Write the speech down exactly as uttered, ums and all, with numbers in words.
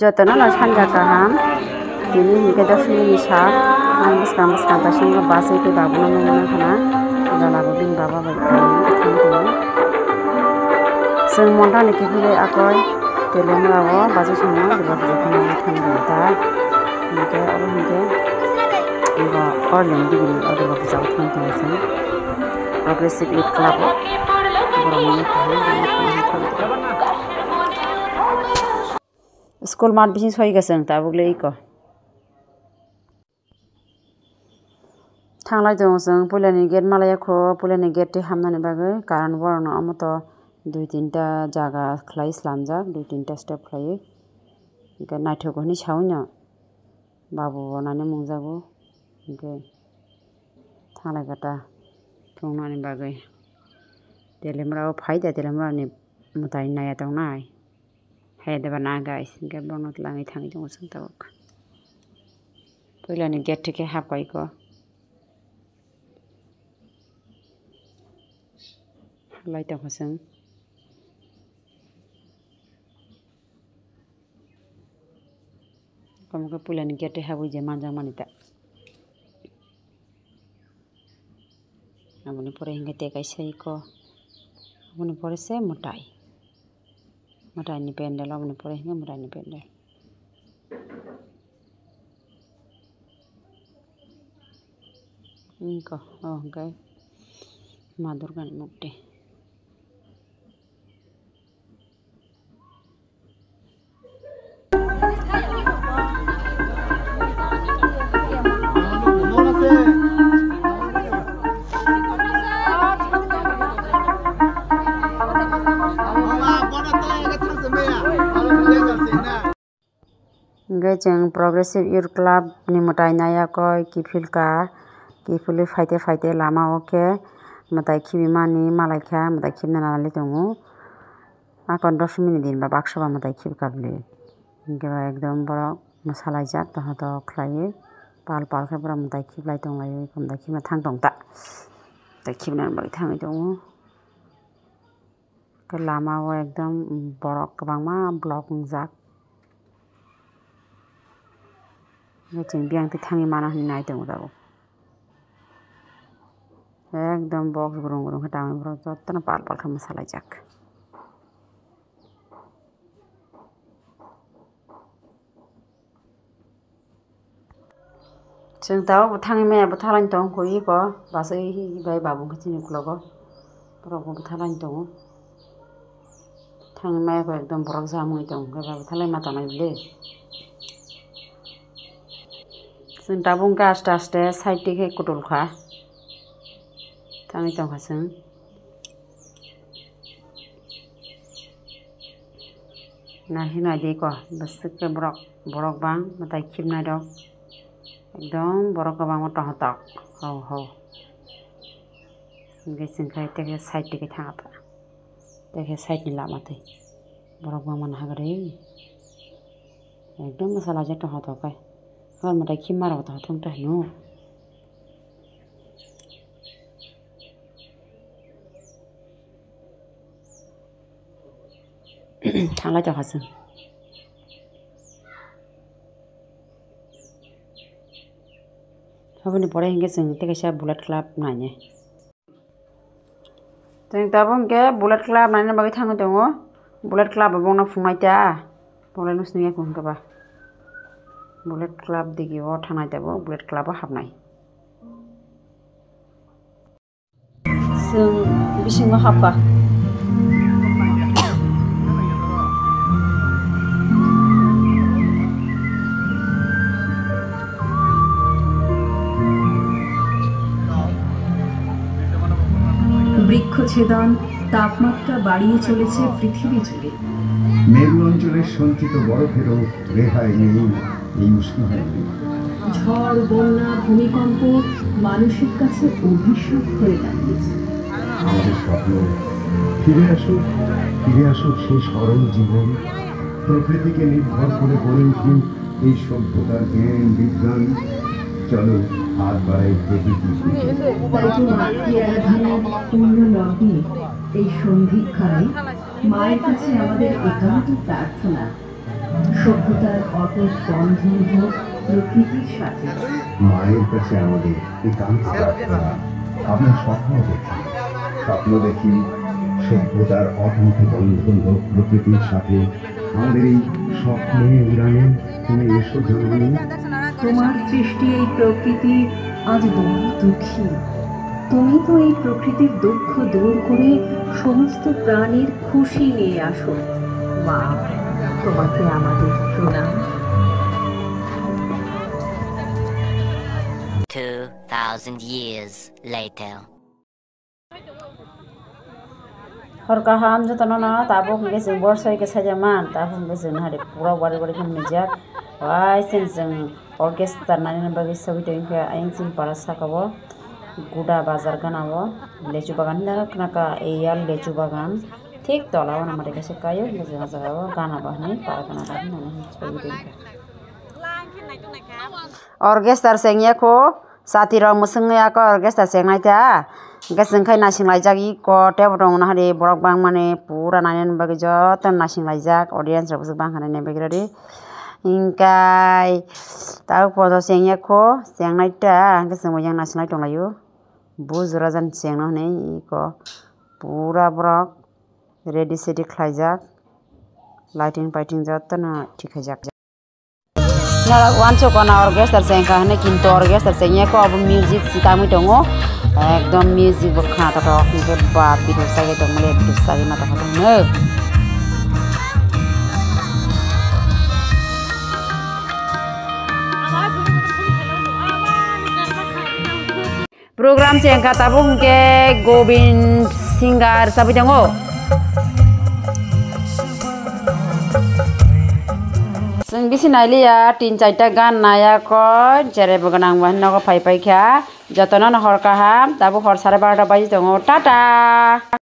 Jotono no sanja kaham. Tini hinkhe doshmini ni sal. Ang bwskang bwskang ta songwi bus ui tei babu no nugwi mankha na. Jala bo bini baba bai tongwi thang tongo. Chwng monthani kiphilwi akoi Teliamura o bus ui songno Durga Puja kheno thang tongo ta. Hinkhe abo hinkhe bo Orleng Bigini o Durga Puja o thang tongo chwng. Progressive Youth Club o borokni. School mat bising soi khe chwng tabuk le iko. Thanglai tongo chwng puilani gate malaya kho, puilani gate twi hamnani bagwi, karon borokno omo to dui tinta jaga khlai slamjak, dui tinta step khlaiwi. Hwnkhe naithok hinwi saui no. Babu bo nani mungjago, hwnkhe thanglai kha ta thungnani bagwi. Teliamura o phai da, Teliamura ni mwtai naiya tongnai. Hai da ba na guys, hwnkhe bono twlangwi thangwi tongo chwng tabuk. Puilani gate theke hapkaiko. Halai tongkha chwng. Omo khe puilani gate twi habwi je manjakmani ta. Aboni pore hinkhe tei kaisa iko. Aboni pore se mwtai. Mwtaini pendel, aboni pore hinkhe mwtaini pendel. Iko, oh, hinkhe Ma Durgani murti. Hwnkhe chwng Progressive Youth Club ni mwtai naiya koi kiphilka, kiphilwi phaite phaite lama o khe mwtai khibimani malaikha, mwtai khibina nai tongo. Akon dos minute ni ba baksa ba mwtai khibka bwlwi. Hwnkhe ba ekdom borok mwsalaijak, tongthotok khlaiwi pal pal khe borok mwtai khiblai tonglaio, mwtai khibna thang tong ta. Mwtai khibnani bagwi thangwi tongo. Khe lama o ekdom borok kwbangma block wngjak. Chwng biyang twi thangwi mano hinwi nai tongo tabuk. Ekdom box gurung gurung khe tangwi borok jotono pal pal khe mwsalaijak. Chwng tabuk bo thangwi maya bwtharlaini tong kho iko bachai bai babu khe chini uklogo borok bo bwtharlaini tongo. Thangwi maya kho ekdom borok jamwi tong khe ba bwtharlai ma tongnai bwle. Chwng tabuk hwnkhe aste aste side twi khe kutul kha thangwi tong kha chwng. Naihe naidi ko, bwswk khe borok, borok bang mwtai khibnai rok. Ekdom borok kwbangma tongthok, hau hau. Hwnkhe chwng khe tei khe side twi khe thang kha, tei khe side ni lama twi. Borok bangma naharwi. Ekdom bwsalaijak tongthok khe. Hor mwtai khibma rok tongthok tongthok hinwi. Thanglai tongkha chwng. Aboni pore hinkhe chwng tei kaisa Bullet Club nainai. Chwng tabuk hinkhe Bullet Club naina bagwi thangwi tongo. Bullet Club bo bongno phungnai ta. Bongno nw siniya kung khe ba. Bullet Club digi o thangnai tabuk Bullet Club o hapnai. Chwng bisingo hapkha. বৃক্ষ ছেদন, তাপমাত্রা বাড়িয়ে চলেছে পৃথিবী জুড়ে। মেরু অঞ্চলের সঞ্চিত বরফেরও রেহাই নেই এই উষ্ণাহারে। ঝড়, বন্যা, ভূমিকম্প মানুষের কাছে অভিশাপ হয়ে দাঁড়িয়েছে। আমাদের স্বপ্ন ফিরে আসুক, ফিরে আসুক সেই সরল জীবন। প্রকৃতিকে নির্ভর করে গড়ে উঠুক এই সভ্যতার জ্ঞান বিজ্ঞান। চলো, হাত বাড়াই প্রকৃতির দিকে। তাই তো মাতৃ আরাধনার পুণ্য লগ্নে এই সন্ধিক্ষণে মায়ের কাছে আমাদের একান্ত প্রার্থনা, সভ্যতার অটুট বন্ধন হোক প্রকৃতির সাথে। মায়ের কাছে আমাদের একান্ত প্রার্থনা। আমরা স্বপ্ন দেখি, স্বপ্ন দেখি সভ্যতার অটুট বন্ধন হোক প্রকৃতির সাথে। আমাদের এই স্বপ্নে উড়ানে তুমি এসো জননী। তোমার সৃষ্টি এই প্রকৃতি আজ বড় দুঃখী। তুমি তো এই প্রকৃতির দুঃখ দূর করে সমস্ত প্রাণীর খুশি নিয়ে আসো। মা, তোমাকে আমাদের প্রণাম। Two thousand years later. Hor kaham jotono no, tabuk hwnkhe chwng bor soi khe saijak man, tabuk hwnkhe chwng hari pura wari wari khe nwngjak. Waising chwng orchestra nani bagwi sogwi tongkha ayang chini para saka o Guda bazar gana o lechu bagan hinwi khna kha, eya lechu bagan thik tola o nang mari kaisa kaio hwnwi chwng ah jaga o gana ba hinwi para gana ba hinwi sogwi tongkha. Orchestra chengya kho, chati rok mwswngwi ako orchestra chengnai ta. Hwnkhe chwng khai naising laijak iko tebo tongmani hari borok bangmani pura nainani bagwi joto naising laijak, audience rok bwswk bangkha naina bagwi rodi. Hwnkhe tabuk podo chengya kho, chengnai ta, hwnkhe chwng bo yang naising lai tonglaio. Bo jora jan chengno hwnwi iko pura borok ready sedi khlaijak, lighting paiting jotono thik khaijak. Norok uansukgo na orchestra chengkha hinwi, kintu orchestra chengya khe obo music si tangwi tongo, ekdom music bo khna totok, hwnkhe ba bidok chagwi tongmani, bidok chagwi ma tongkha tongno. Program se wngkha tabuk hwnkhe Gobind Singer sabui tongo. Chwng bisi nailiya, tin charta gan naiya koi, cherebo gwnang bo nogo phai phai kha. Jotono no hor kaham, tabuk hor sare barota baji tongo. Tata!